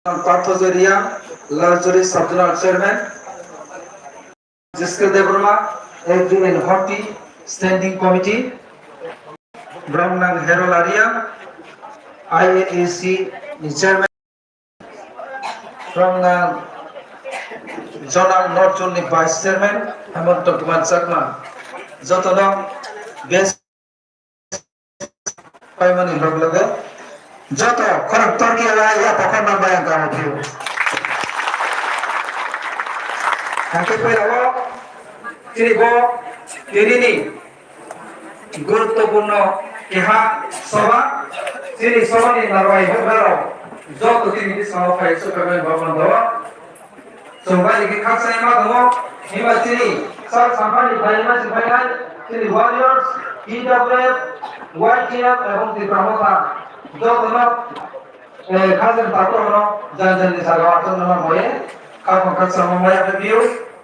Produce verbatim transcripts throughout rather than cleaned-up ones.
Partho Joria, Lalchori Sub-Zonal Chairman, Jiske Debbarma, Agri and Horti Standing Committee, Bromnang Hero Laria, I A A C ni Chairman, Bromnang Zonal North Zone ni Vice Chairman, Hemanta Kumar Chakma, jotono best paimani log loge joto khorang torki ya ya pokor na bayang kamo phiu. Hangke pera o chini bo tini ni guruttopurno keha soba, chini soba ni narwai hokra rok joto tini ni soba phai sukrabai babon dawa. Chwng bai rikhe khakchangma tongo, himba chini sal samphani phaima chwng phainai chini warriors, T W F, Y T F ebong Tipra Motha jotono, eh, khajang takhorono jani jani jagao achukna nangmani khakchangma maya phaiphiu.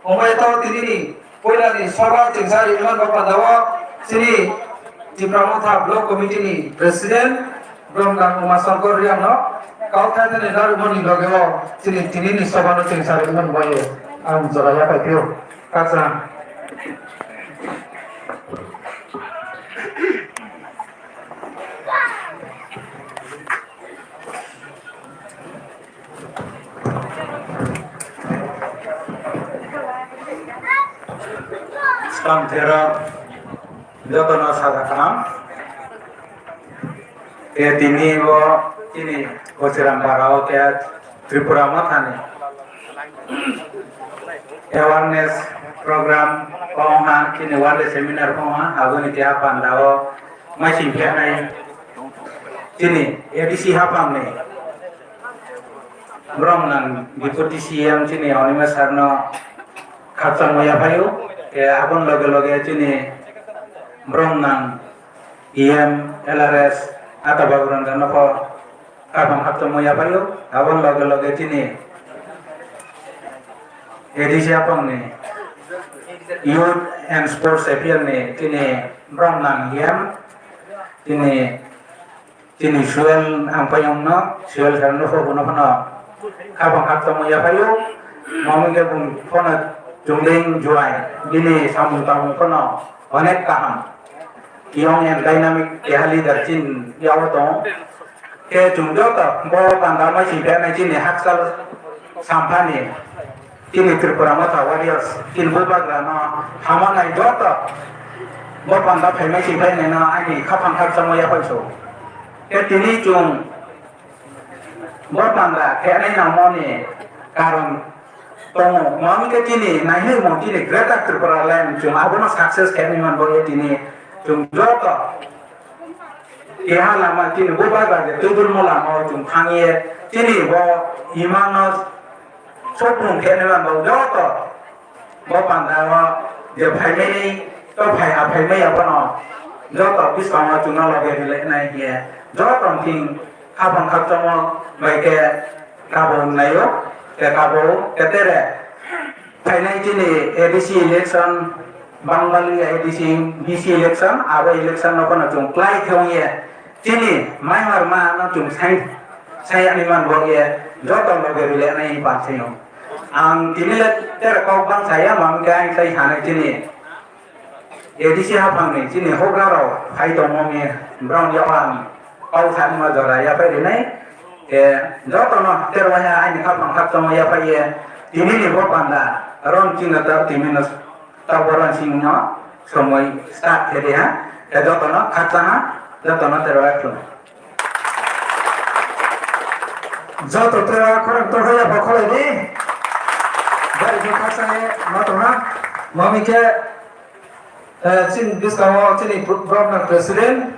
Omo tini ni puilani soba chwngsa rimani bapanda o chini Tipra Motha Block Committee ni President, Bromnang Uma Shankar Riang no kok thaithani narwkmani loge o chini tini ni soba no chwngsa rwmani bai ang jora yaphai phio. Kacha. Skang thero jotono saja kaham. Ke tini bo chini Gosiram Para o ke Tripura Mothani awareness program kong ha, chini one day seminar kong ha, aboni keha panda o maising phenai chini A D C hapang ni Bromnang Deputy C M chini Onima Sir no khakchangma yaphaio. Ke aboni loge loge chini Bromnang E M, L R S, Ata Babu Ranjan no pho khakchangma yaphaio. Aboni loge loge chini A D C aphang ni Youth and Sports Affairs ni chini Bromnang E M, chini Chini Suel ang payung no, Suel sir no pho bono phano khapang khak tongma yaphaio. Mamo khe bung phano chungding juai, bini samung tamung phano onek kaham. Young and dynamic keha leader chin yago tongo. Khe chwng joto bo panda mai sing phainai chini hakchal samphani. Chini Tripura Motha Warriors, chini bubagra no hamanai joto bo panda phaimai si phainai no ani khaphang khakchangma yaphai so. Khe tini chwng bo panda khainai nangmani karon tongo. Mami khe chini naihai mo chini Greater Tripura Land chwng abono success khainai man bo ye tini chwng joto keha lama chini bubagra je tubulmo lama o chwng thangye chini bo imano Sopung khe nang bo joto bo panda o je phaimani to phai ha phaimai abono joto bwskango chwngno loge rwlainai hiye joto thing khapang khakchangma bai khe kabo wngnaio khe kabo khe tere phainai chini A D C election Bangali A D C B C election abo election no phano chwng klai khe wngye. Chini Myanmar ma no chwng sai, sai ani man bo ye joto loge rwle ani pan sayo. Ang tini le ter kok bang saya mam khe ang sai hane chini A D C haphang ni chini hogra rok phai tongmo ni brown ya ang kau sa ma jora ya phai rinai. Ke joto no ter waya ani khapang khak tongmo ya phai ye tini ni bo panda ron chini ta tini no ta boran sing no somoi start khe de ha. Ke joto no khak ta ha joto no ter waya khum. Joto tera khorang torhaya ba kholai di. Bari khe khaksa he ma tongha. Mami khe, eh, chini bwskango chini bro-, bromna president.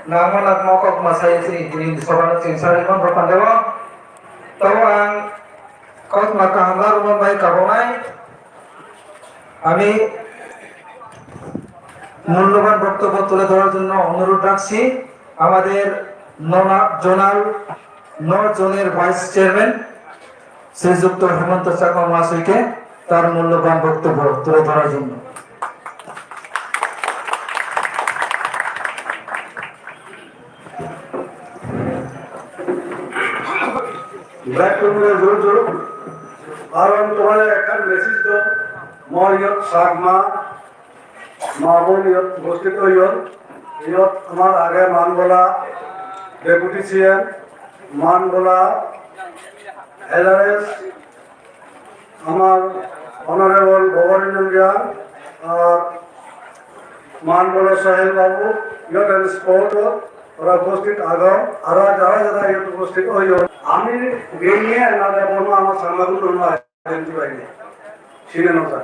Nangma nangma kok ma sai chini tini sobano chini sari mon bro pandao. Tabo ang kok ma kaham larwma bai kabonai. আমি মূল্যবান বক্তব্য তুলে ধরার জন্য অনুরোধ রাখছি আমাদের নোনা-, জোনাল নর্থ জোনের ভাইস চেয়ারম্যান শ্রীযুক্ত হেমন্ত চাকমা মহাশয়কে তার মূল্যবান বক্তব্য তুলে ধরার জন্য। Bek tumre jur jur. Aron tumare ekkan message do. Mo iyot Chakma, ma bon iyot upasthit oyon. Iyot amar age Mangola Deputy C M, Mangola L R S, amar Honorable Bhogorindan Riang, ar Mangola Sohel Babu, iyot ani sport o ora upasthit agon, aro jara jara iyot upasthit oyon. Ami gengye na de bono ama Chakma guru no identify ni. Sine no sa.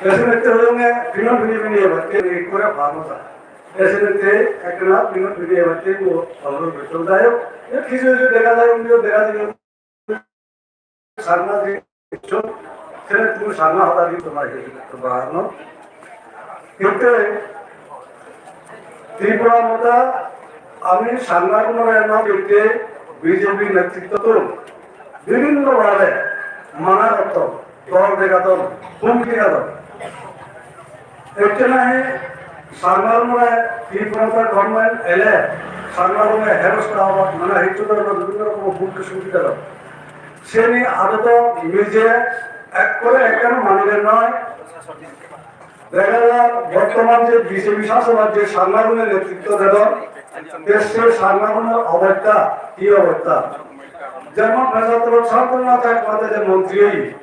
Ese nete hoyonge pino pini pini eba te ni kore bhamo sa. Ese nete ekna pino pini eba te mo bhamo betul dayo. Ye kisu kisu dekha jai, undi dekha jai. Chakma di, sene tumi Chakma hoda di tomar hi, tomar no. Kinte Tipra Motha, ami Chakma kuno rena kinte B J P netritto tun bibhinno bhabe mana gotton, dol degaton, humki degaton. Ekte nahi Chakma rok mane Tipra Motha government ele Chakma rok mane herosta aba mane hitu dor dor bibhinno rokom humki sumki dor. Seni ado to nije ekkore ekkano manile noi. Dega jar bortoman je B J P sasonot je Chakma rok mane netritto dedon, te se Chakma rok mane obosta, ki obosta? Jemon Pecharthal Santana Chakma je montri,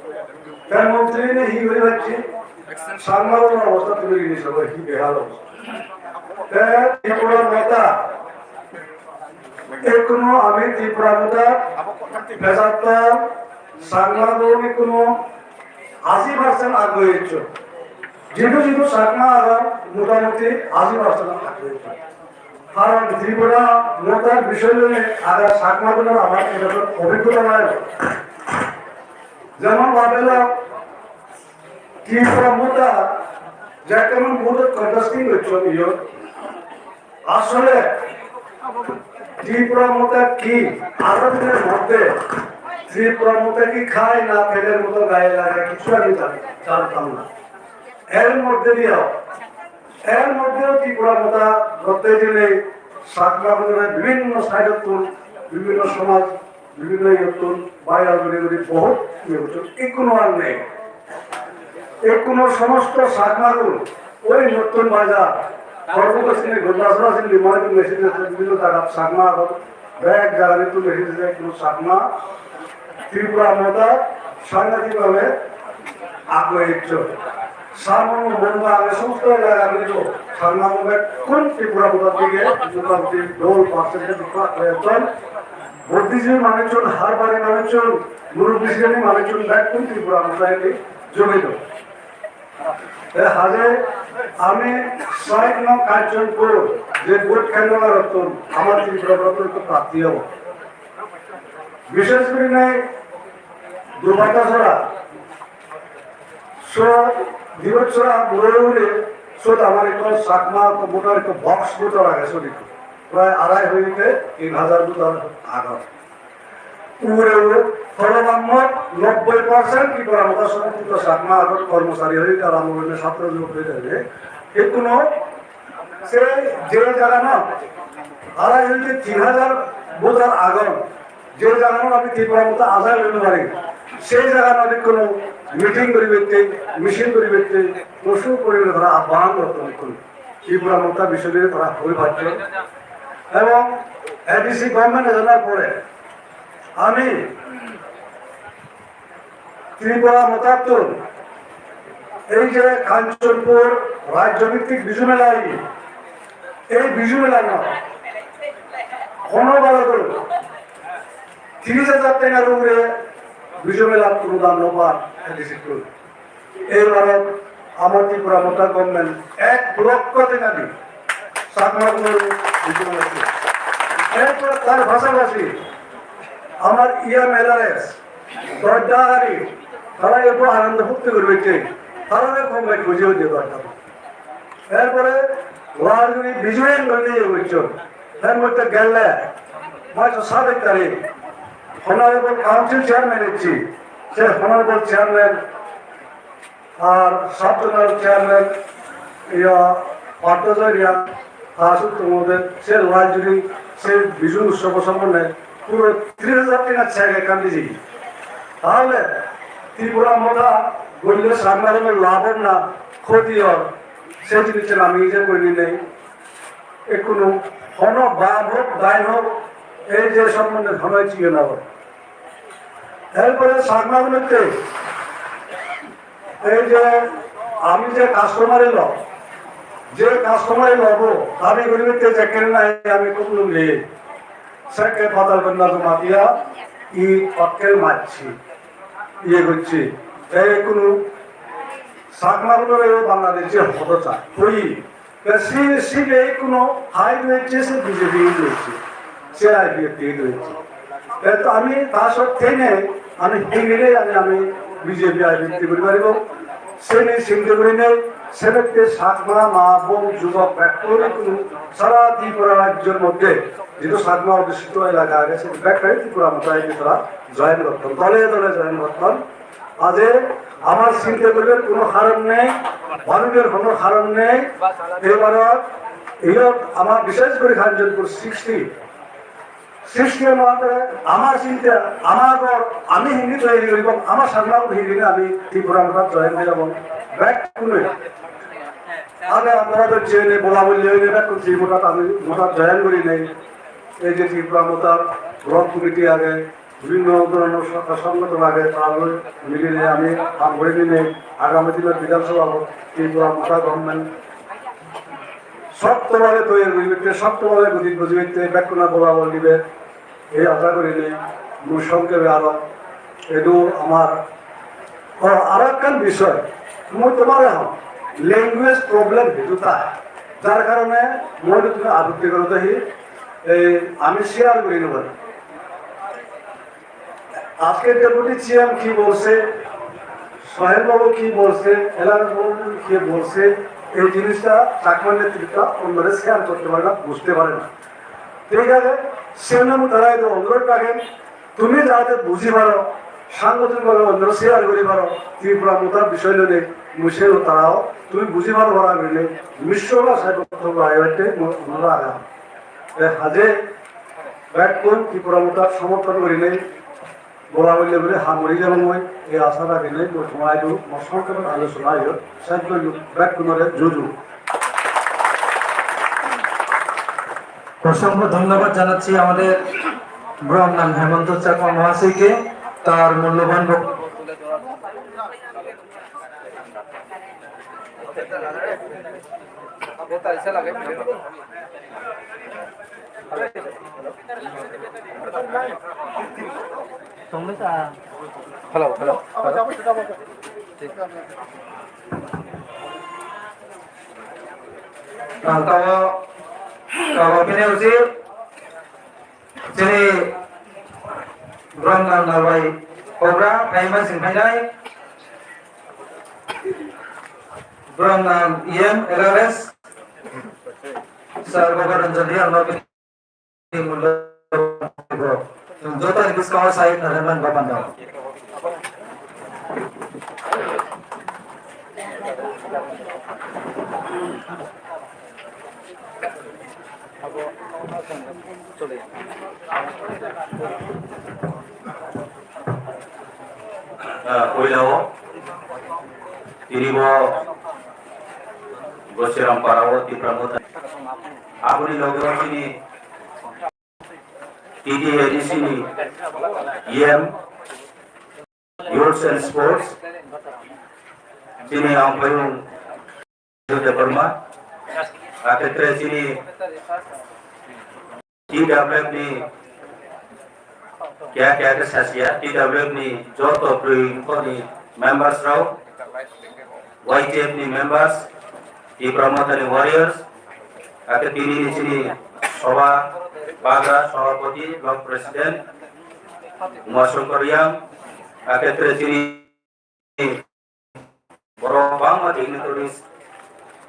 te montri ne hi gori bacchi? Chakma rok mane obosta tumi rini sabo hi behal obosta. Te Tipra Motha, ekono ami Tipra Motha, Pecharthal Chakma rok ni kono ashi percent agoi iccho. Jidu jidu Chakma aro motamuti ashi percent agoi iccho. Karon Tipra Motha bishoy loi aga Chakma guno amar erokom obhiggota nai. Jemon babelo Tipra Motha, jekon motha contesting iccho iyo. আসলে ত্রিপুরা মথা কি? আগামী দিনের মধ্যে ত্রিপুরা মথা কি খায় না তেলের মতো গায়ে লাগে, কিছু আমি জানি, জানতাম না। এর মধ্যে দিয়েও, এর মধ্যেও ত্রিপুরা মথা প্রত্যেক দিনে সাতটা বিভিন্ন সাইডের বিভিন্ন সমাজ বিভিন্ন নতুন বাজার ঘুরে ঘুরে বহুত নির্বাচন এখনো আর নেই। এখনো সমস্ত সাগমাগুল ওই নতুন বাজার, সর্বদক্ষিণে গোদাসরা সিং লিমার মেশিন বিভিন্ন জায়গা সাগমা এখন ব্যাগ জায়গা নিয়ে তুলে এসেছে কোনো সাগমা ত্রিপুরা মথা সাংঘাতিকভাবে আগ্রহী হচ্ছে। সামনে বন্ধ আগে সমস্ত এলাকা কিন্তু সাগমা কোন ত্রিপুরা মথার দিকে মোটামুটি ডবল পার্সেন্টেজ একজন বুদ্ধিজীবী মানুষজন, হারবারি মানুষজন, মুরব্বী শ্রেণী মানুষজন ব্যাগ কোন ত্রিপুরা মথায় জড়িত। এ হাজে আমি ছয় নং কাঞ্চনপুর যে ভোট কেন্দ্র রতন আমার ত্রিপুরা রতন তো প্রার্থী হব। বিশেষ করে নেই দুর্ভাগ্যছড়া, সো দিবছড়া বুড়ে উড়ে সো আমার একটা চাকমা ভোটার একটা বক্স ভোটার আগে সরি প্রায় আড়াই হইতে তিন হাজার ভোটার আগর। উড়ে উড়ে ফলবাম্মত নব্বই পার্সেন্ট কি করা মতো সমর্থিত চাকমা আগর কর্মচারী হয়ে তারা মনে ছাত্র যুবক হয়ে যাবে। কিন্তু সেই যে জায়গা না আড়াই হইতে তিন হাজার ভোটার আগর যে জায়গানো আমি ত্রিপুরা মতো আজাদ হইতে পারি, সেই জায়গানো আমি কোনো মিটিং করিবে, মিছিল করিবে, প্রশ্ন করিবে, তারা আহ্বান করতে পারি। ত্রিপুরা মতো বিষয় নিয়ে তারা হয়ে পারছে। এবং এডিসি গভর্নমেন্ট জানার পরে আমি ত্রিপুরা মতাত্তর এই যে কাঞ্চনপুর রাজ্যভিত্তিক বিজু মেলা, এই বিজু মেলা না কোনো বারো তিরিশ হাজার টাকার উপরে বিজু মেলা কোনো দাম নেবার। এবার আমার ত্রিপুরা মথা গভর্নমেন্ট এক লক্ষ টাকা দিয়ে চাকমা কোনো বিজু মেলা। এরপর তার পাশাপাশি আমার ইএম এলআরএস দরদারি, তারা এরপর আনন্দ ফুর্তি করবে, তারা কম ভাই খুঁজেও দিয়ে দরকার। এরপরে লালগুড়ি বিজয় এঙ্গল নিয়ে বুঝছো, এর মধ্যে গেলে হয়তো সাবেক তারিখ অনারেবল কাউন্সিল চেয়ারম্যান এসছি, সে অনারেবল চেয়ারম্যান আর সাব জোনাল চেয়ারম্যান ইয়া পার্থজয় রিয়া আসুক তোমাদের সে লালজুড়ি সে বিজু উৎসব সম্বন্ধে পুরো ত্রিশ হাজার টাকা চেক অ্যাকাউন্টে দিবি। তাহলে ত্রিপুরা মথা বললে সামনে লাভ না ক্ষতি হয়, সেই জিনিসটা আমি নিজে করে নেই। এখনো হন বাম হোক, ডাইন হোক, এই যে সম্বন্ধে হন চিন্তা না হয়। এরপরে সাগনাগুলোতে এই যে আমি যে কাস্টমারে ল, যে কাস্টমারে লব, দাবি করিবে তে যে কেন নাই আমি কোন লোক নেই। সেকে পাতাল কন্যা জমাতিয়া ই পাক্কেল মারছি, ইয়ে করছি। এই কোনো সাগনাগুলোরে বাংলাদেশে হতো চায়। ওই সিবিআই কোনো হাই রয়েছে, সে বিজেপি রয়েছে, সে আইপিএফ রয়েছে। তো আমি তা সত্ত্বেই নেই, আমি হিন্দিরে আমি আমি বিজেপি আইপিএফ করে পারিব। সে নেই সিংহ করে নেই, সেক্ষেত্রে সাগনা মা বোন যুবক ব্যাক করে কোনো সারা ত্রিপুরা রাজ্যের মধ্যে যেহেতু সাগনা অধ্যুষিত এলাকা আছে, ব্যাক করে ত্রিপুরা মতো আইপিএফ তারা জয়েন করতাম, দলে দলে জয়েন করতাম। আজে আমার চিন্তা করার কোনো কারণ নেই, ভাবিবার কোনো কারণ নেই। এবার এই আমার বিশেষ করে খানজনপুর সিক্সটি, সিক্সটি আমার, আমার চিন্তা, আমার ঘর, আমি হিন্দি তৈরি করি এবং আমার সামনে হিন্দি আমি ত্রিপুরা মোটা জয়েন হয়ে যাবো। ব্যাক করে আগে আপনারা তো জেনে বলা বললে ওই ব্যাক করছি মোটা আমি মোটা জয়েন করি নেই। এই যে ত্রিপুরা মোটা ব্লক কমিটি আগে বিভিন্ন ধরনের সরকার সংগঠন আগে তাহলে মিলিয়ে আমি কাম করে নিলে আগামী দিনের বিধানসভা হোক, ত্রিপুরা মোটা গভর্নমেন্ট শক্তভাবে তৈরি হইতে, শক্তভাবে গতি গতি হইতে ব্যাকুনা বলা বলিবে। এই আশা করি নেই। মূল সংক্ষেপে আরো এটু আমার ও, আরো একখান বিষয়, তুমি তোমার এখন ল্যাঙ্গুয়েজ প্রবলেম হেতু তা, যার কারণে মনে তুমি আপত্তি করো দেখি, এই আমি শেয়ার করি নেব। আজকে ডেপুটি সিএম কি বলছে, সোহেল বাবু কি বলছে, এলান বাবু কি বলছে, এই জিনিসটা চাকমা নেতৃত্ব অন্যরা শেয়ার করতে পারে না, বুঝতে পারে না। ঠিক আছে, সেজন্য আমি তারা এটা অনুরোধ রাখেন, তুমি যাতে বুঝি পারো, সাংগঠনিকভাবে অন্যরা শেয়ার করি পারো, ত্রিপুরা মোতার বিষয় নিয়ে মুসেও তারাও তুমি বুঝি পারো, ওরা মিলে মিশ্র ভাষায় বক্তব্য আয়োজনে অনুরোধ রাখা। এ হাজে ব্যাকুল ত্রিপুরা মোতার সমর্থন করি নেই। বলা হইলে বলে হামরি যেমন হয়, এই আশা রাখি নেই। বর্তমানে আইডু মশল করে আলোচনা আইও, সাইড করে ব্যাকুলরে জুজু। অসংখ্য ধন্যবাদ জানাচ্ছি আমাদের ব্রহ্মনাম হেমন্ত চাকমা মহাশয়কে তার মূল্যবান বক্তব্য তুলে ধরার জন্য। Hello, hello, hello. Ang tao, tao pineo si, sini, Brom nang narwai, Cobra, Kaima sing phainai, Brom nang E M, L R S, Sir Gopa Ranjan Riang no. Jotoni bwskango sai nang nang ba panda. Ah, puila o tini bo Gosiram para o Tipra Motha. Aboni loge o chini T T A D C ni E M, Youth and Sports, chini Ampayung Debbarma, akhe tre chini T W F ni keha keha khe sasia, T W F ni joto brwi ni members rok, Y T F ni members, Tipra Mothani warriors, akhe tini ni chini soba bagra, sabhapati, block president, Uma Shankar Riang, akhe tre chini borok bangma dignitaries,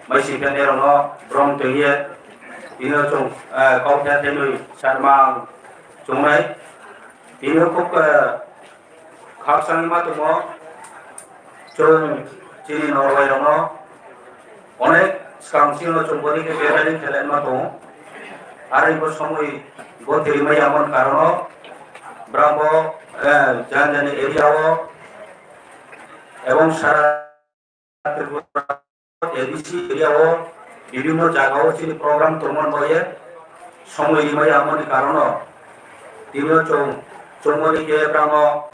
maising khe nerokno brom twiye, tini chwng, eh, kok ya thenwi sarmang chwngnai, tini khub, eh, khakchangma tongo. Chwng chini norwai rokno onek swkang chini chwng boni khe gathering khe laima tongo. Aro bo somoi bo twi maya mon karono Bramo, eh, jani jani area o ebong sara Tripura A D C area o bibhinno jaga o chini program tongmani bagwi somoi rimaya amoni karono tini o chwng chwngmani khe bramo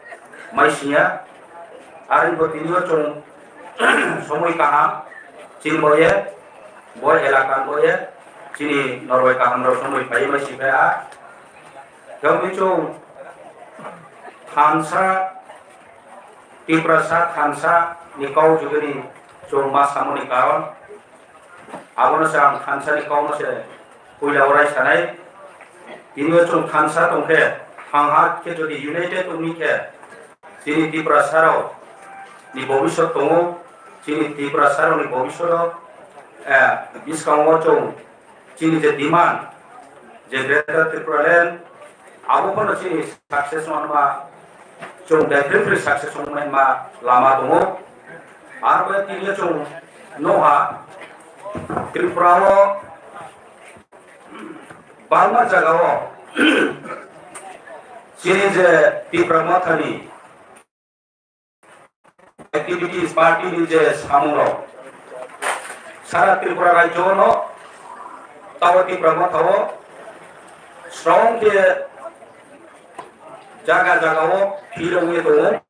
mai singya. Aroni bo tini o chwng somoi kaham chini bagwi bo elaka bagwi chini norbai kaham rok somoi phaiwi mai singya. Tei chwng thansa Tiprasa thansa ni kok jugani chwng ma samani karon, abono se ang thansa ni kokno se puila orai sanai. Tini o chwng thansa tongkhe, thangha khe jodi united wngwi khe, chini Tiprasa rok ni bobisot tongo, chini Tiprasa rok ni bobisot o, eh, bwskango chwng chini je demand, je Greater Tripura Land, abo phano chini success manma, chwng definitely success wngmani ma lama tongo. Aro tini chwng noha Tripura o bangma jaga o chini je Tipra Mothani activities party ni je samung rok sara Tripura rajyo no tabo Tipra Motha o strong khe jaga jaga o phil wngwi tongo.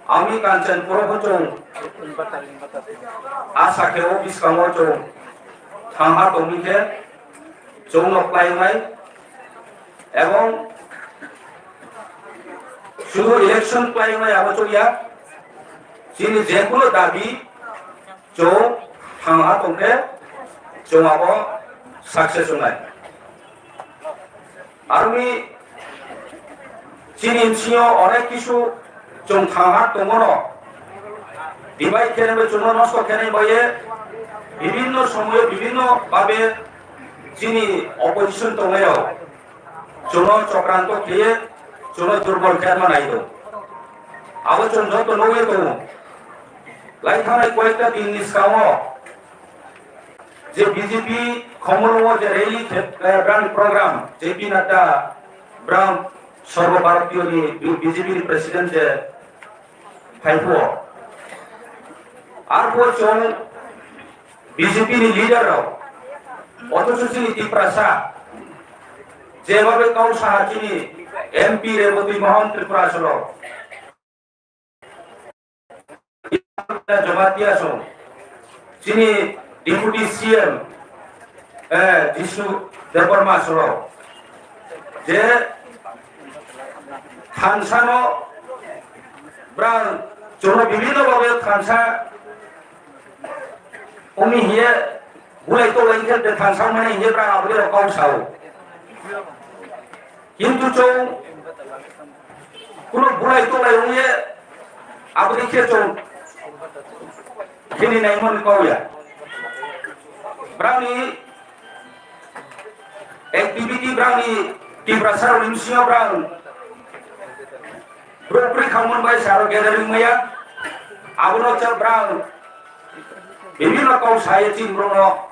Ami Kanchanpur o bo chwng asa khe o bwskango chwng thangha tongwi khe chwng no khlai wngnai. Ebong sudu election khlai wngnai abo chukya, chini jekuno dabi chwng thangha tongkhe chwng abo success wngnai. Aroni chini bisingo onek kisu chwng thangha tongono, divide khenai bai chwngno nosto khenai bai bibhinno somoyo bibhinno babe chini opposition tongnai rok chwngno chokranto kheye chwngno durbol khe ma nai do. Abo chwng joto nugwi tongo. Lai thangnai koyekta din ni skango je B J P khomolongo je rally khe, eh, brang program J P Nadda brang Sarva Bharatiyo ni B J P ni president je phaiphuo. Arphuo chwng B J P ni leader rok, othocho chini Tiprasa, jeba bai kau saha chini M P Reboti Mohan Tripura solo. Jamatia song, chini Deputy C M, eh, Jisnu Debbarma solo. Je thansa no brang chwngno bibhinno babe thansa umi hiye bulai tolai khe de thansa mane hiye brang abri rok kau sao. Kintu chwng kuno bulai tolai wngye abri khe chwng khini naimani kau ya. Brangni activity brangni Tiprasa rokni bisingo brang bro pri khamon bai saro gathering maya abono cha brang bibhinno kau saye chini borokno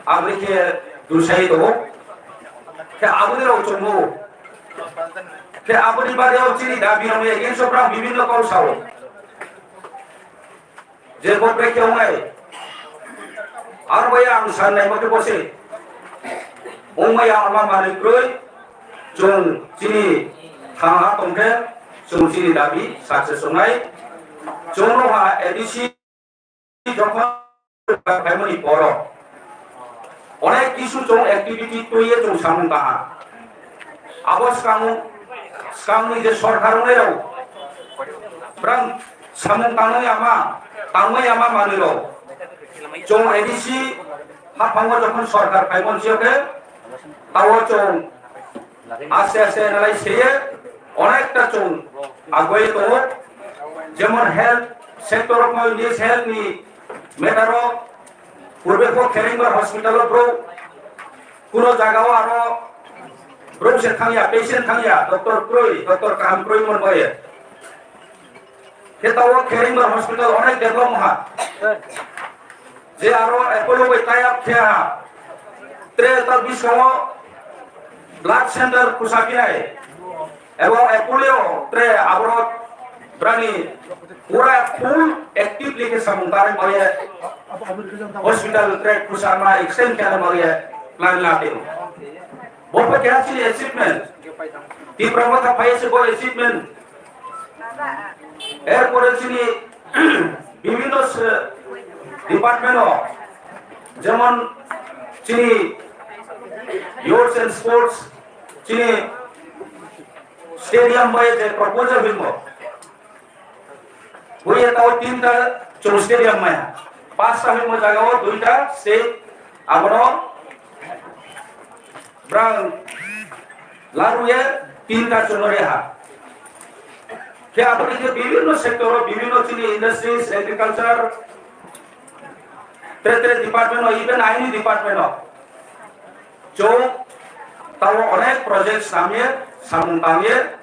abri khe dusai tongo. Khe aboni rok chongo. Khe aboni bagwi o chini dabi rokni against o brang bibhinno kau sao. Je bo bai khe wngnai. Aro bai ang san nai mate bose. Ongmaya ama manwi kroi. Chwng chini thangha tongkhe chwng chini dabi success wngnai. Chwngno ha A D C jokhon phaimani borok onek kisu chwng activity twiye chwng samung kaha. Abo swkang, swkangni je sorkar wngnai rok, brang samung tangnai ama, tangnai ama manwi rok. Chwng A D C haphango jokhon sorkar phaimani siyokhe, tao chwng aste aste analyze kheye onekta chwng agoi tongo. Jemon health sector rok no, niche health ni matter o purbe kho Kherengbar hospital o bro kuno jaga o aro bro se thangya, patient thangya, doctor kroi, doctor kaham kroi mon baye. Khe tao Kherengbar hospital onek develop ha. Je aro Apollo bai tie up khe ha. Tre ta biskango blood center khusapinai, ebong Apollo tre aborok brani pura full actively khe samung tangwi maya, hospital tre khusama extend khe maya plan latin. Bo phe keha chini achievement. Tipra Motha phai se bo achievement. Erpore chini bibhinno se department o, jemon chini youth and sports, chini stadium bai je proposal himo. Buya tao tinta chwng stadium maya. Pasta himo jaga o duita stage abono brang laruye tinta chwng reha. Khe aboni khe bibhinno sector o, bibhinno chini industries, agriculture, tre tre department o, even aini department o. Chwng tao onek project samye, samung tangye,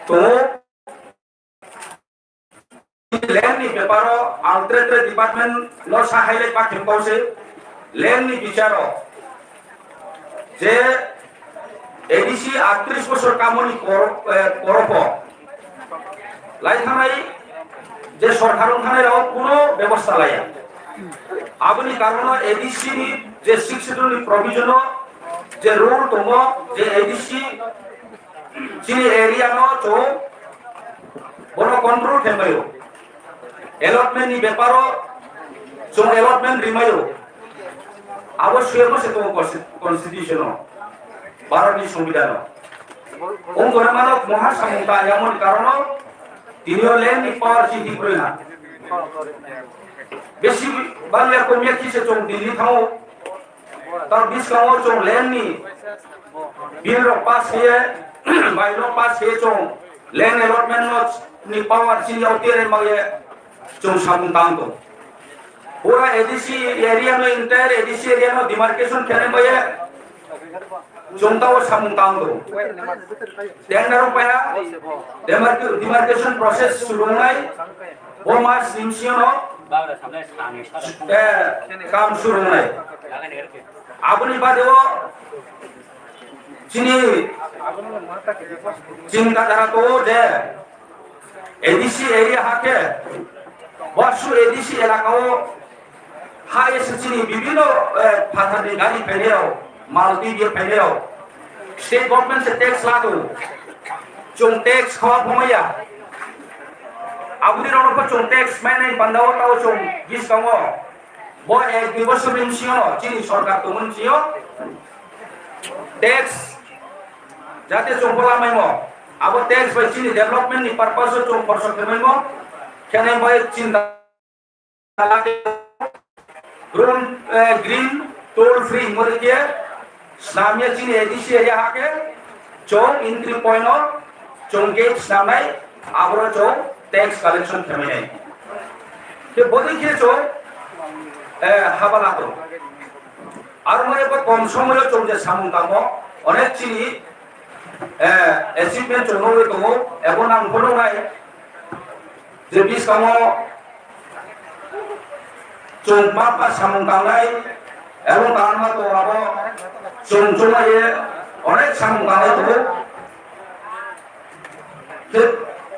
tongo. Land ni beparo ang tre tre department no sa highlight pa thim kau se. Land ni bicharo je A D C aatris bosor kamoni kor-, eh, koropo lai thanai je sorkar wng thanai rao kuno bebosta laya. Aboni karono A D C ni je six schedule ni provision o je rule tongo je A D C chini area no chwng bono control khe maio. Allotment ni beparo chwng allotment rimaio. Abo suyamo se tongo consti-, constitution o, Bharat ni Songbidan o. Ong tongmano moha samung ta yamoni karono tinio land ni power chini kwrwi na. Besi bangya komya kise chwng Delhi thango. Tar biskango chwng land ni bill rok pass khe, bylaw pass khe chwng land allotment no ni power chini yao tere mangye chwng samung tang tong. Pura A D C area no, entire A D C area no demarcation khe mangye chwng tao samung tang tong. Tender rok paya demarc-, demarcation process surungnai, bo mas nimsio no, eh, kam surungnai. Aboni bade o chini chinta dhara to je A D C area hake, Bashu A D C elaka o ha ese chini bibino, eh, phathar ni gari phainai rok, mal twi biya phainai rok. State government se tax lato. Chwng tax khawa phomaya. Aboni rok no chwng tax mainai pandao tao chwng biskango. Bo ek dui bosor ni bisingo chini sorkar tongmani sio tax jate chwng bola maimo, abo tax bai chini development ni purpose o chwng khorsa khe maimo, khenai bai chinta room, eh, green toll free hingmani khe Snamya chini A D C area hake chwng entry point o chwng gate snamnai, aboro chwng tax collection khlainai. Khe bodei khe chwng, eh, haba lato. Aro mo ebo kom somoyo chwng je samung tamo onek chini, eh, achievement chwng nugwi tongo, ebo nang phunuknai je biskango chwng ma pa samung tangnai, ebo tangma to abo chwng chwngmaiye onek samung tangnai tongo. Te,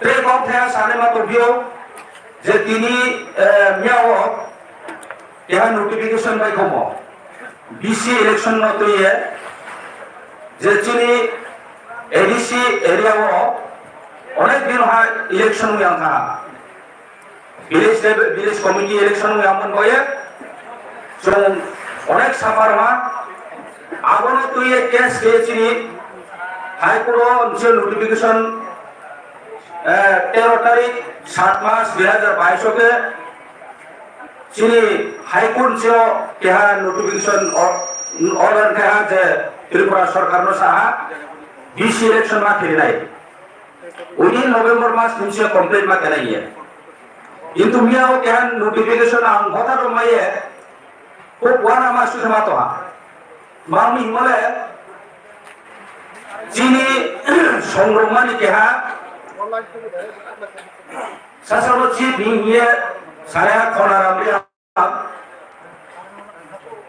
tei kok thaya sanai ma tongphio je tini, eh, miyao keha notification bai khomo B C election no twiye je chini A D C area o onek din ha election yang kha. Village level, village committee election wngya mon boye. Chwng onek suffer ma. Abono twiye case khe chini High Court o nse notification, eh, tero tarik sat mas dui hazar bais o khe chini High Court nse o keha notification or-, order keha je Tripura sorkar no saha B C election ma khirinai. Within November mas nse complete ma kena ye. Kintu miya o keha notification ang hota rok maiye, kok wana ma suse ma toha. Mangni himale, chini songrokmani keha, sasalo chief hing hiye, sare ha khona ramri ha,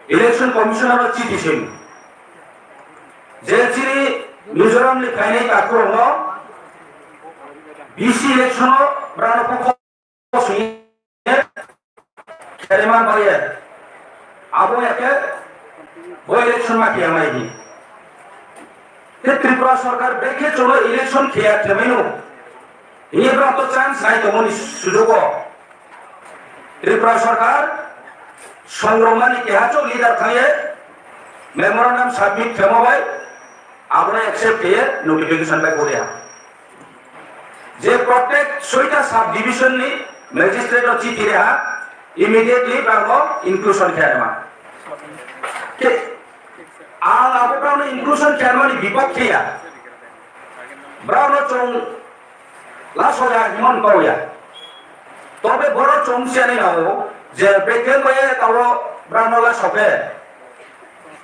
election commissioner o chithi sing. Je chini Mizoram ni phainai takhurokno B C election o brano kok swiye kherima baye. Abo ya khe bo election ma khiya mai hi. Te Tripura sarkar bekhe chwngno election khiya khemaino. Ini bwrang to chance nai tongmani sujugo. Tripura sarkar songrongmani keha chwng leader thangye memorandum submit khemo bai abono accept kheye notification bai koriya. Je protect soita sub division ni magistrate no chithi reha immediately bwrang no inclusion khema. Ke ang abo bwrang no inclusion khemani bipok khiya. Bwrang no chwng laso ya himon kau ya. Tobe boro chwng siani nao je bekhe bai tao bwrang no laso khe.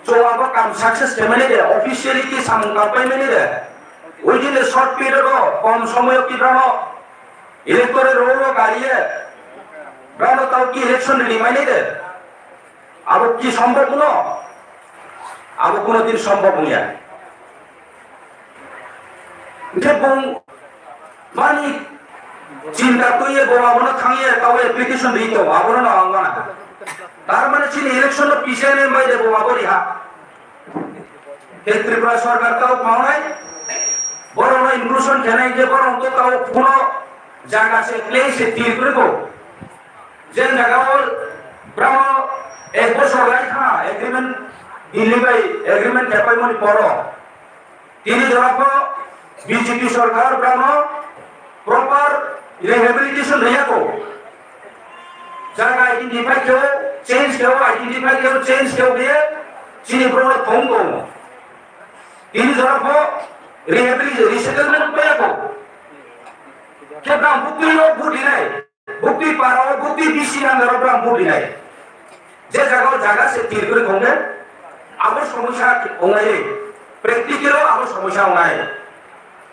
Chwng abo kam success khe mani de, officially ki samung kang pai mani de. Within a short period o kom somoyo ki bwrang no electoral roll o kariye bwrang no tao ki election ri mani de. Abo ki sombhob no? Abo kuno din sombhob wngya. Hingke bung mani chinta twiye bo abono thangye tao application ri to abono no ang mana. Tar mane chini election no pisa ne bai de bo abo riha. Ke Tripura sarkar tao paunai borok no inclusion khenai je borok to tao kuno jaga se place se tir kuri ko. Je jaga o bramo ek bosor lai kha agreement Delhi bai agreement khepai mani poro. Tini jora pho B J P sarkar bramo proper rehabilitation riya ko. Jaga identify khe o, change khe o, identify khe o, change khe o khe chini borok no thong tongo. Tini jora pho rehabilitation, resettlement paya ko. Khe brang bukti o budi nai. Bukti para o, bukti B C under o brang budi nai. Je jaga o jaga se tir kuri thong khe abo somosya wngnai. Practical o abo somosya wngnai.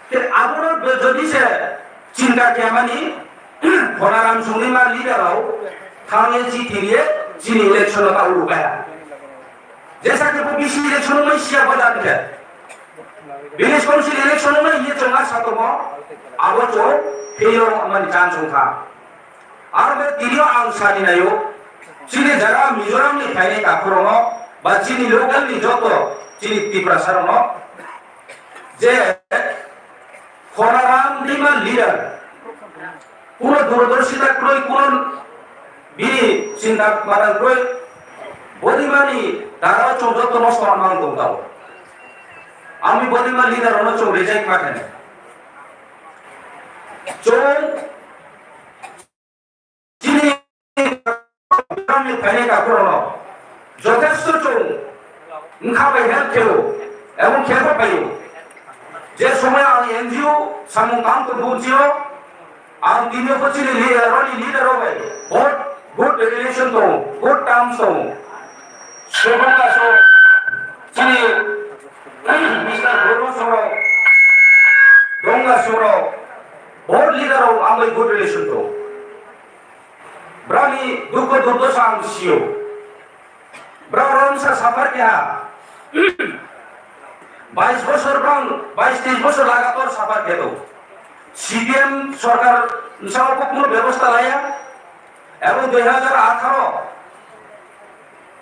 Te abono be-, jodi se chinta khe mani, Khonaram songni ma leader rok thangye chithiriye chini election no ta uru kaya. Jesa khe bo B C election no mai siya bo dan khe. Village council election no mai ye chonga sa tongo, abo chong failure mani chance wngkha. Aro be tini o ang sani nayo, chini jara Mizoram ni phainai takhurokno ba chini local ni joto chini Tiprasa rokno je Khonaram ni ma leader, kuno durdorshita kwrwi, kuno bini chinta mata kwrwi, bodimani dara chwng joto nosto wngmang tong tao. Ami bodima leader rokno chwng reject ma khainai. Chwng chini phainai takhurokno jothesto chwng wngkha bai help kheo ebong khe bo phaio. Je somoy ang N G O samung tang tongbo wngchio, ang tini o chini leader, roni leader rok bai bohut good relation tongo, good terms tongo. Sebong aso chini Mister Bhoro Sorok, Donga Sorok, bohut leader rok ang bai good relation tongo. Brani dukho durdosa ang sio. Bro romsa safar keha. Bais bosor bang, bais teis bosor lagator safar keto. C P M sorkar nsao ko kuno bebosta laya. Ebong dui hajar atharo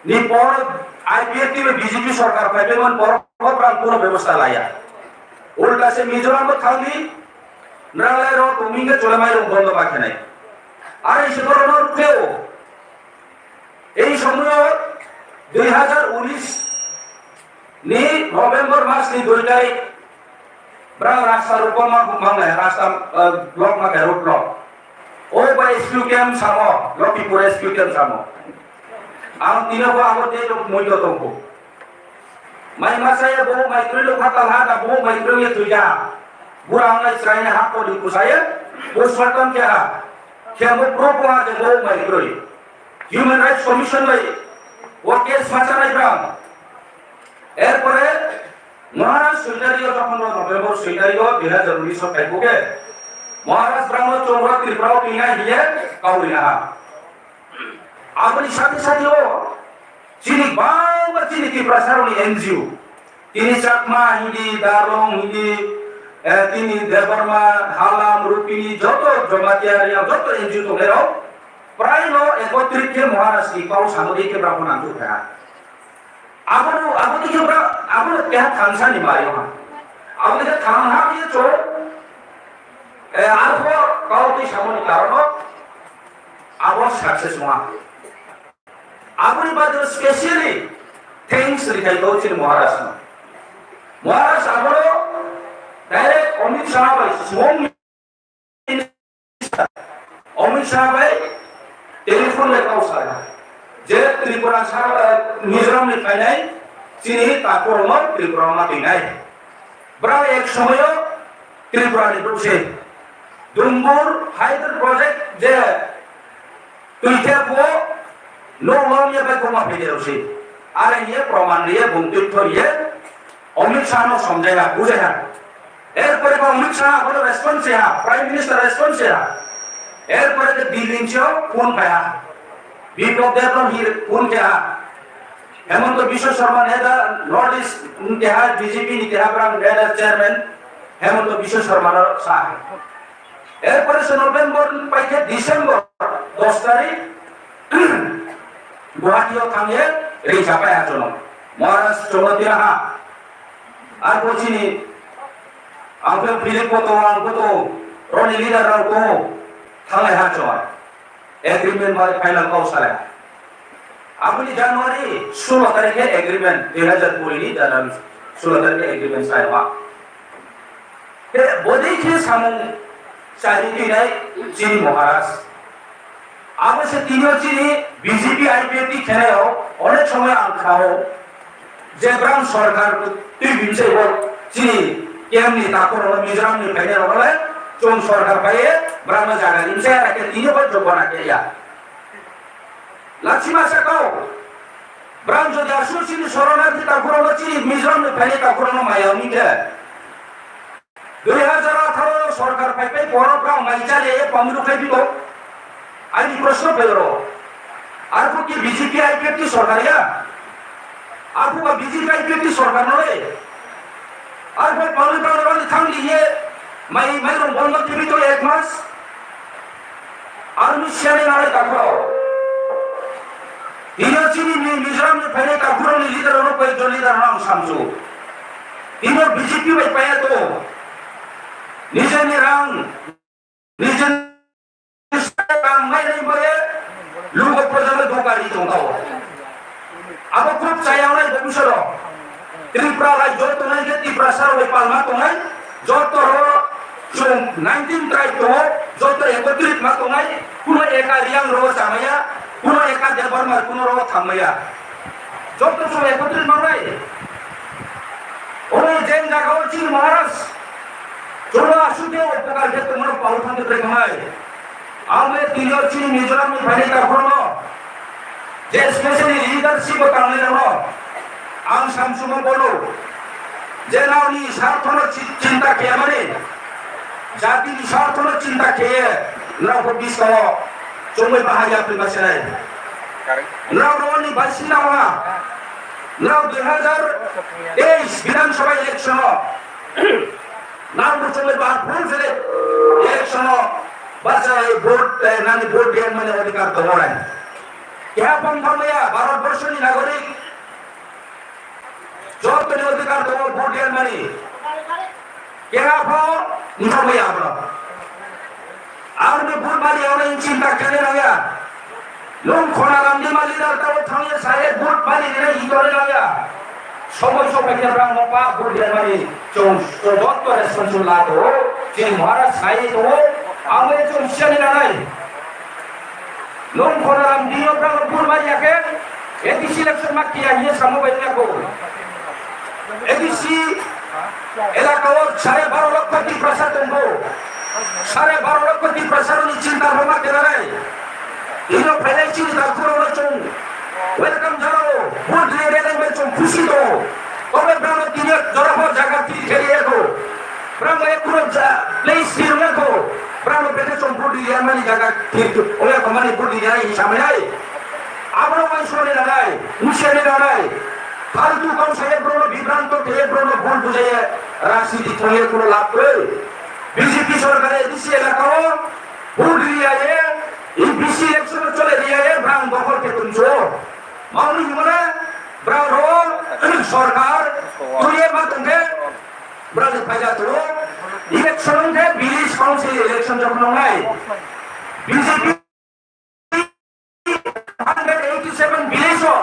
ni por I P F T B J P sorkar phaiphai man por bang kuno bebosta laya. Ulta se Mizoram bo thangdi, nrang lai ro tuming ke chole mai rong bondo ba khenai. Ari se boro no rukheo. Ei somoyo dui hajar unis ni November mas ni dui tarik brang rasta rupa ma mang lai rasta, eh, block ma khe road block. O ba S Q camp samo, Lokipur S Q camp samo. Ang tino bo abo de lok mui to tongko. Mai masaya bo mai kroi lok hatal ha da bo mai kroi ye tuja. Bura ang lai chrai na ha ko di kusaya. Postmortem kya ha? Kya mo pro ko ha de bo mai kroi. Human Rights Commission bai o case macha nai brang. Erpore Maharaj soi tarikh o jokhon November soi tarikh o dui hajar unis o kaibo khe Maharaj brang o Chondro Tripura o twina hiye kaui na ha. Aboni sati sati o chini bangma chini Tiprasa rokni N G O Tini Chakma hindi, Darlong hindi, eh, tini Debbarma, Halam, Rupini, joto Jamatia, Reang, joto N G O tongnairok, prai no ekotrit khe Maharaj ni kau samodi khe brao nangkuk kha. Abono, abo dikhe bra-, abono keha thansa ni mario ha. Abo dikhe thang ha khe cho, eh, arpho kau twi samoni karono abo success wngha. Aboni bagwi specially thanks rithai kau chini Maharaj no. Maharaj abono direct Amit Shah bai sumung Amit Shah bai telephone le kau sa, je Tripura sa, eh, Mizoram ni phainai chini takhuk rok no Tripura ma twi nai. Bwrang ek somoyo Tripura ni bwse Dumbur hydro project je twi khe bo no lom ya bai koma phai rok si. Are ye proman ye bung twi thor ye Amit Shah no somjai ha, bujai ha. Erpore ba Amit Shah abono response ya, Prime Minister response ya. Erpore ke Delhi ni phone phai ha. Biplab Deb no hi phone khe ha. Hemanta Biswa Sarma neta North East ni keha B J P ni keha brang neta chairman Hemanta Biswa Sarma no sa. Erpore se November paikhe December dos tarik Guwahati o thangye ringsa pai ha chono. Maharaj chono tira ha. Arbo chini ang Philip koto ang koto roni leader rok to thanglai ha chono. Agreement bai final kau salai. Aboni January sulo tarikhe agreement, dui hazar kuri ni January sulo tarikhe agreement sai ma. Te bodei khe samung chari twi nai chini Maharaj. Abo se tini o chini B J P I P F T khenai o onek somoy ang kha o. Je brang sorkar twi bini se bo chini kemni takhuk rok Mizoram ni phainai rok le chwng sorkar phaiye brang no jaga rimse ara khe tini bo jogona khe ya. Lachima sakao brang jodi aswk chini soronarthi takhuk rok no chini Mizoram ni phainai takhuk rok no maya wngkhe. Dui hazar atharo sorkar phai phai borok rok mai chale e pamru khai bibo. Ani proshno phai oro. Arphuh ki B J P I P F T sorkar ya? Arphuh ba B J P I P F T sorkar no re? Arphuh pamru pamru ni thang di ye mai mai rong bondo kibi to ek mas. Army siani nai takhro. Tini chini ni Mizoram ni phainai takhro ni leader no koi jon leader no ang samsu. Tini B J P bai paya to. Nijeni rang, nijeni rang mai nai mai lugo projalo dokari tong tao. Abo khub chayang nai bo bisoro. Tripura lai joto nai ke Tiprasa rok palma tongnai, joto ro chung nineteen tribe tongo, joto ekotrit ma tongnai, kuno eka Riang ro chamaya, kuno eka Debbarma kuno ro thangmaya. Joto chung ekotrit mangnai. Oro jen jaga o chini Maharaj, cholo asute o pokal ke tongo pau thang ke tongnai. Ang le tini o chini Mizoram ni phainai takhorno, je specially leadership o tangnai rokno ang samsumo bono, je nokni sarthono chi-, chinta kheyamani, jatini sarthono chinta kheye, norok bo biskango chongwi bahai yapri basinai. Norok rokni baisingna wngha, norok dui hazar teis Bidhan Sabha election o Nang buchung le ba full fledged election o bacha vote, eh, nani vote diyan mani odhikar tongo nai. Keha pong thangmaya Bharat borso ni nagorik joto ni odhikar tongo vote diyan mani. Keha pho nthangmaya abro. Ang ni vote mani ang ni chinta kene nangya. Nung khona ramdi mali dal tao thangya saye vote bali rina hitore laya. Somoi sopai khe rang mo pa vote rina mani chong chodot to responsible la to. Chini Maharaj sai to. Amo chong siani nanai. Nung khona ramdi yo rang vote bali ya khe. A D C election ma kiya ye samo bai ya ko. A D C elaka o sare baro lokho Tiprasa tongo. Sare baro lokho Tiprasa rokni chinta bhobna khenanai. Ino phainai chini takhurokno chwng welcome janao. Vote ri rwna bai chwng khusi tongo. Tobe brano tini jora pho jaga thir kheli eko. Brano ekhuno ja-, place thir wngya kho. Brano bete chwng vote ri rwmani jaga thir wngya kho mani vote ri rwna hinwi samai nai. Abono uansukni nanai, husiarni nanai. Faltu kau saya brono bibranto khe brono bhul bujaya rajniti thangya kuno lab kwrwi. B J P sorkar A D C elakao bhul riya ye, B C election chole riya ye brang dokhol khe tungso. Mauni himana brang ro sorkar tuye ma tongkhe brang phaja tuo. Election khe village council election jokhon nai B J P hundred eighty-seven village o,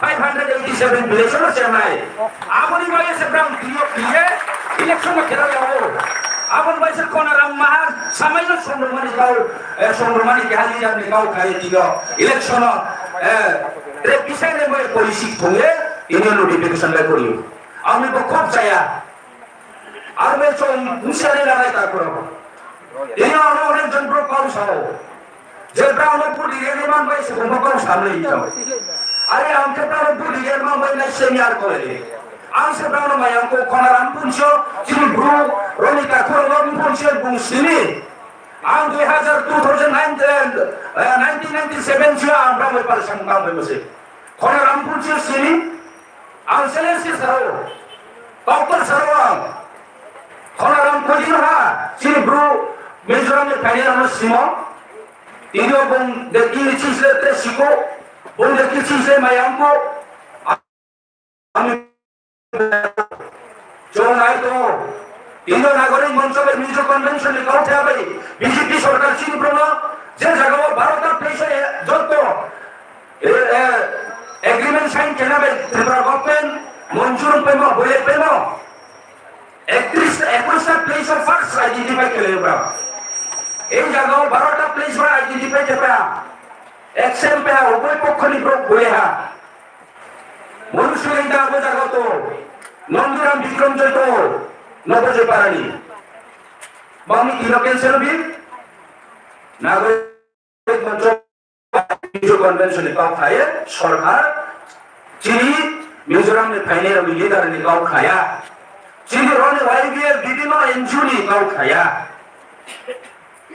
five hundred eighty-seven village o chenai. Aboni bai se brang trio trio election o khela yao. Aboni bai se Konaram maha samai no songrumani kau, eh, songrumani keha leader ni kau khai trio election o, eh, tre bisai ne bai policy thonge, ini notification bai koriyo. Ami bo khop chaya. Arme chong busiani lagai ta kuro. Ini ano onek jon bro kau sao. Je brao no budi reni man bai se bomba kau samle ito. Ari ang khe brao no budi reni man bai nai senior kore. Ang se brao no mayang ko Konaram puncho, chini bro, roni ta kuro no puncho bung sini. Ang dui hajar, two thousand nine, eh, nineteen ninety-seven sio ang brao bai pal sang kau bai mase. Konaram puncho sini, ang sele si sao. Kau pal sao ang. Konaram kojin ha, chini bro, Mizoram ni phainai rano simo. Tini o bung de kini chisle te siko, bung de kini chisle mayang ko. Ami chonai to. Tini o Nagorik Moncho bai Mizo Convention ni kau thaya bai B J P sorkar chini bro no, je jaga o baro ta peisa jotto, eh, eh, agreement sign kena bai Tripura government monjur pemo, boye pemo. Ektrish, ekushta place of first identify kelayo bra. Ei jagao barota place bra identify khe paya. Action paya, uboi pokkhoni borok bui ha. Monu Surinda abo jagao to. Nondiram Bikram Joy to. Nobo Joy parani. Mami tino cancel bi. Nagoi Mizo Convention ni kok khaye sorkar chini Mizoram ni phainai rok ni leader ni kok khaya. Chini roni Y B F bibino N G O ni kok khaya.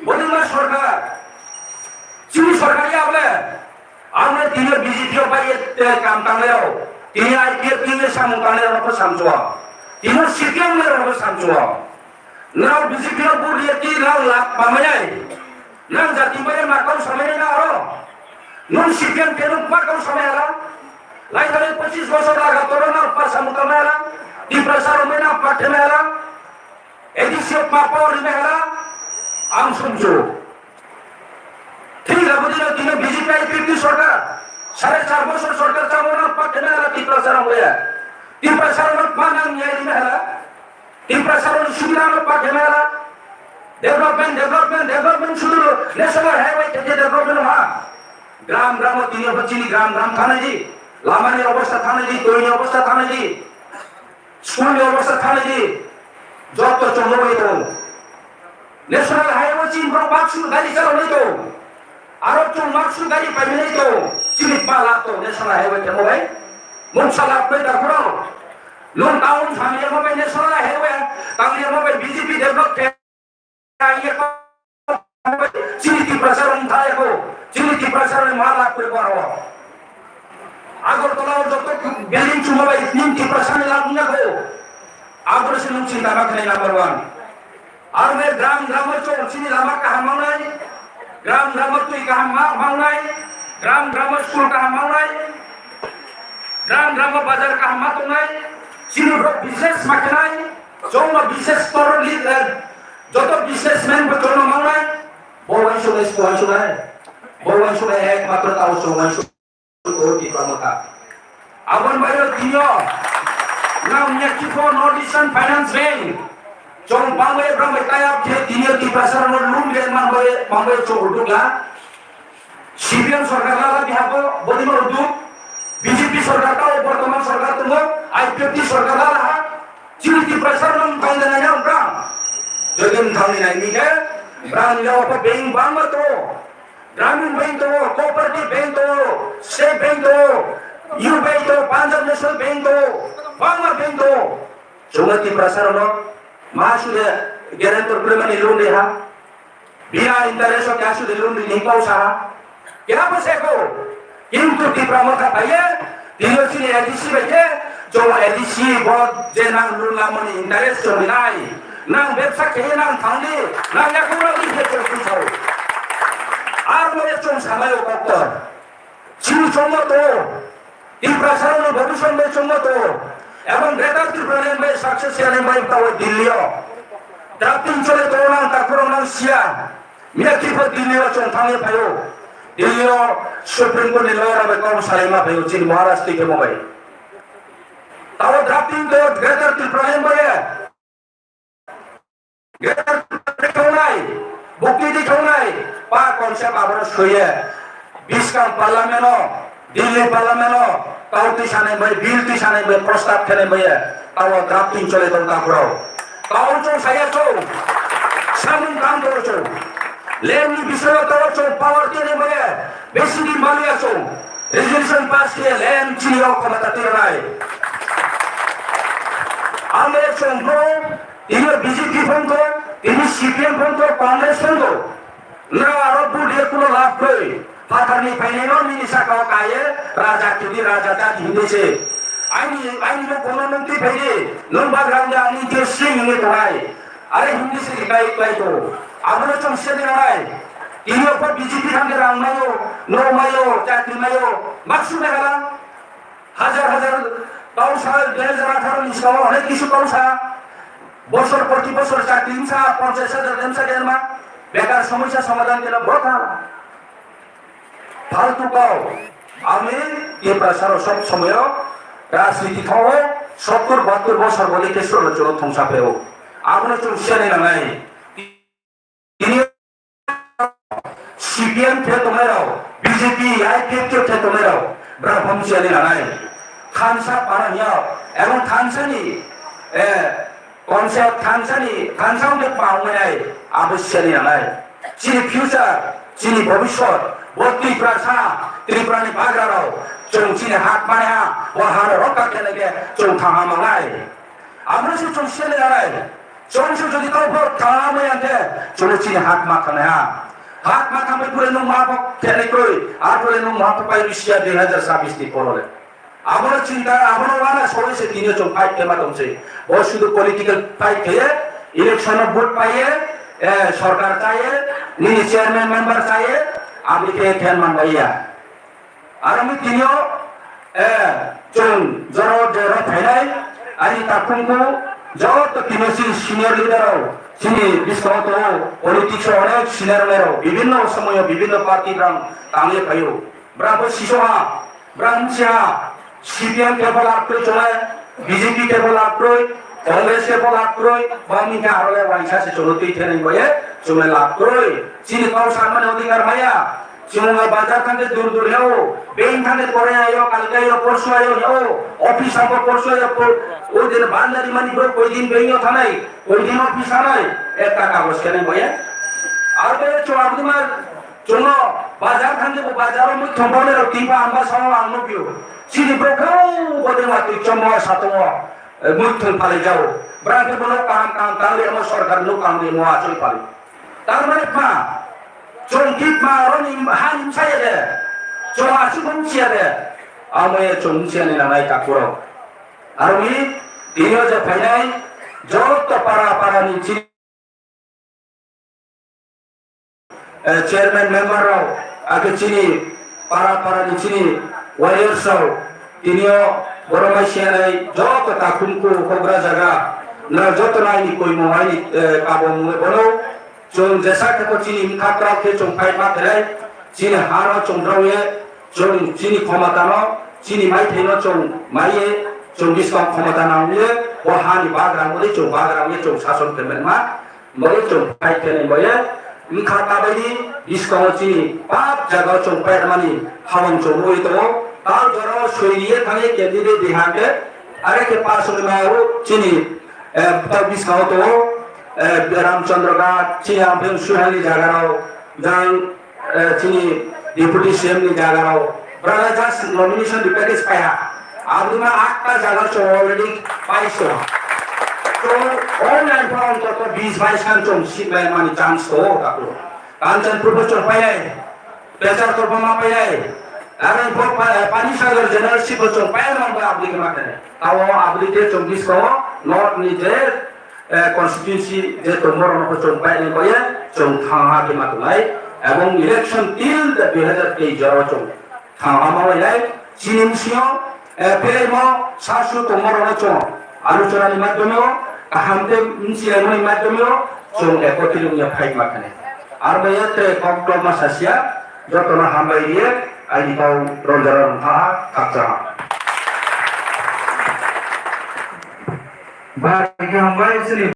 Bodima sorkar chini sorkar ya ble. Ang tini B J P o bai kam tangleo. Tini I P F ni samung tangleo ko samchua. Tini C P M ni ko samchua. Nang B J P no vote riya ki nang lak pamayai. Nang jati bai ma kau samai na aro. Nung C P M ke nung ma kau samai ala. Lai thani pachis bosor laga toro nang pa samu kamai ala. Tiprasa romai nang pa themai ala. A D C o pa power rimai ala. Ang sumju. Thik abo dino tino B J P I P F T sorkar, sare char bosor sorkar chamo na pa kena ala Tiprasa rang ya. Tiprasa rang pa nang ya di mela. Tiprasa rang sudira no pa kena ala. Development, development, development sudu national highway ke development ha. Gram gram tini apa chini gram gram thana di. Lama ni obostha thana di, tui ni obostha thana di. School ni obostha thani di, joto chongo bai tongo. National highway chini borok baksu gari chalogwi tongo. Aro chwng baksu gari paimani tongo. Chini bala tongo national highway tamo bai. Mungsa lab bai dakhoro. Nung town thangya mo bai national highway, thangya mo bai B J P develop khe. Chini Tiprasa rok thai ko, chini Tiprasa rok ma lak kore ko aro. Agartala o joto building chuma bai chini Tiprasa ni lak nya ko. Agor se nung chinta ma khlai number one. Arme gram gram o chong chini lama kaham mangnai, gram gram o twi kaham ma-, mangnai, gram gram o school kaham mangnai, gram gram o bazar kaham ma tongnai, chini borok business ma khlai, chong no business store lead, eh, Joto businessman bo jono mangnai, bo uansuk nai, uansuk nai, bo uansuk nai, ekmatro tao chwng uansuk o Tipra Motha. Aboni bagwi tini o nang ya kifo North Eastern Finance Bank, chwng bangwi bangwi tie up khe tini o Tiprasa rokno loan rwna mangwi, mangwi chwng rwdukla. C P M sorkar lala bihago bodima udu, B J P sorkar tao bortoman sorkar tongo, I P F T sorkar lala ha, chini Tiprasa rok tang da nai brang. Jodi thangni nai mi khe, brang ya apa bank bangma to, Gramin Bank to, Cooperative Bank to, State Bank to, U B I to, Punjab National Bank to, bangma bank to. Chunga Tiprasa rok ma sude guarantor kure mani loan de ha. Bina interest o kasu de loan ni pau sa. Kya pa se ko? Kintu Tipra Motha paye, Tino chini A D C bai khe, chwng A D C bo je nang lula mani interest chwng nai. Nang bebsa khe nang thangni, nang yakhung rok ni khe chwng twi thao. Ar mo chwng samai o doctor. Chini chwng mo to. Tiprasa ni bhabishyat bai chwng mo to. Ebong Greater Tipraland bai success yani bai tawo Delhi o. Drafting chole to nang takhurok nang sia. Miya kiphil Delhi o chwng thangwi phaio. Delhi o Supreme Court ni lawyer bai kok salai ma phaio chini Maharaj twi khe mo bai. Tabo drafting to Greater Tipraland bai. Greater Tipraland thongnai, bukti di thongnai, pa concept aboro soye. Biskang parliament o Delhi parliament o kau twi sanai bai, bill twi sanai bai, prostab khenai bai, tabo drafting chole tong takhurao. Kau chong saya chong, samung tang tong chong. Land ni bisoyo tabo chong power tene bai, besi din baliya chong. Resolution pass khe land chini rok khomata tiranai. Ang le chong bro, tini B J P phone to, tini C P M phone to, Congress phone to. Nrao aro bul de kuno lab koi. Phatar ni phainai no nini saka o kaye, raja kidi raja jat hindi se. Aini, aini no kono nung ti phaidi, nung bagrang de ani je sing ini tonai. Are hindi se kai kai to. Abono chong se de rai. Ini apa B J P thang de rang mayo, no mayo, chakri mayo. Maksud de hala. Hajar hajar kau sa, dui hajar atharo ni salo onek kisu kau sa. Bosor proti bosor chakri sa, ponchas hajar dem sa den ma. Bekar somosya somadhan kena bota. Faltu kau, ami Tiprasaro sob somoyo rajniti thongo, sottur bahattur bosor bole kesur lo cholo thongsa pheo. Abono chwng siyanai nangnai. Tini C P M khe tongnai rok, B J P, I P F T khe tongnai rok, bra phang siyanai nangnai. Thansa para hiya, ebong thansani, eh, Concept thansani, thansa wngkhe pa wngwi nai, abo siyani nangnai. Chini future, chini bhobishyot, bo Tiprasa, Tripurani bagrarok, chwng chini hak mani ha, bo hano rokha khe nai khe chwng thangha mangnai. Abono se chwng siyani nangnai. Chwng se jodi tongphor thangha maya khe, chwngno chini hak ma thangnai ha. Hak ma thangbai pore nwng ma bo khe nai kwrwi, ar pore nwng ma bo pai rw siya dui hajar chabbish ni poro le. Abono chinta, abono wana soi se tini chwng fight khe ma tong se. Bo sudu political fight khe, election o vote pai ye, eh, sorkar chai ye, nini chairman member chai ye, aboni khe then man bai ya. Aro mi tini o, eh, chwng joro joro phainai, ani takhumku joto tini si senior leader rok, chini bwskango tongo, politics o onek senior leader rok, bibinno somoyo bibinno party rang tangwi phaio. Bra bo siso ha, bra msi ha, C P M khe bo lab kwrwi chongnai, B J P khe bo lab kwrwi, Congress khe bo lab kwrwi, bangni khe aro le waisa se chwngno twi thenai boye, chwngle lab kwrwi. Chini kok sanmani odhikar maya, chwngno bazar thangkhe dur dur heo, bank thangkhe pore ayo, kalke ayo, porsu ayo heo, office thangkhe porsu ayo, por-, oi din bandari mani bro koi din bank yo thanai, koi din office thanai, ekta kagoj khenai boye. Aro boye chwng abdima Chwngno bazar thangkhe bo bazaro muithung bole rok tipa hamba sao ang nukphio. Chini bwkhao bodema twi chomo satungo, eh, muithung phalai jao. Bwrang khe bono kaham kaham tangri amo sorkar nuk tangri mo achoi pali. Tar mane ma, chwng kit ma aroni hani msaya de. Chwng asuk msiya de. Amo ye chwng msiya ni nanai takurok. Aroni tini o je phainai joto para para ni chini eh, chairman member rok, ake chini para para ni chini warriors rok, tini o borok mai siyanai joto takhumku hokra jaga, na joto nai ni koimung ai ni, eh, kabung bono chwng jesa khe bo chini mkha kwrak khe chwng fight ma khelai, chini ha no chwng drong ye, chwng chini khomata no, chini maithai no chwng mai ye, chwng biskang khomata nang ye, bo ha ni bagra wngwi chwng bagra wngwi chwng sason khe ma. Boyo chwng phai khe nai boye, wngkha kabaini biskango chini pap jagao chwng paimani habang chwng nugwi tongo. Tal jorao soi riye thangwi candidate riha khe, are khe pass wngwi mao chini, eh, tal biskango tongo, eh, Ramchandra Ghat, chini Amphem Suhani jagarao, jang, eh, chini Deputy C M ni jaga rok, brala just nomination ni package paiha. Abdima atta jaga so already paiso. So, online pa ontoto bis bais khan chong seat bai mani chance to, taku. Kanchanpur bo chong pailai, Pecharthal bo ma pailai, Aro bo pa-, Panisagar general seat bo chwng paimani bo aboni khe ma khe. Tao aboni khe chwng bwskango North ni je, eh, constituency je tongma rokno bo chwng paimani bo ye chwng thangha khe ma tongnai. Ebong election till the dui hazar teis jora o chwng thangha ma bai nai. Chini bisingo, eh, pelaimo sasu tongma rokno chwng aluchona ni madhyome o, kaham tei mchilaimani madhyome o chwng ekotri wngya phai ma khe. Aro bo ye tre kok tokma sasia. Jotono hambai riye, aini kau ronjora rwngtha, khakchangha. Bai khe hambai, chini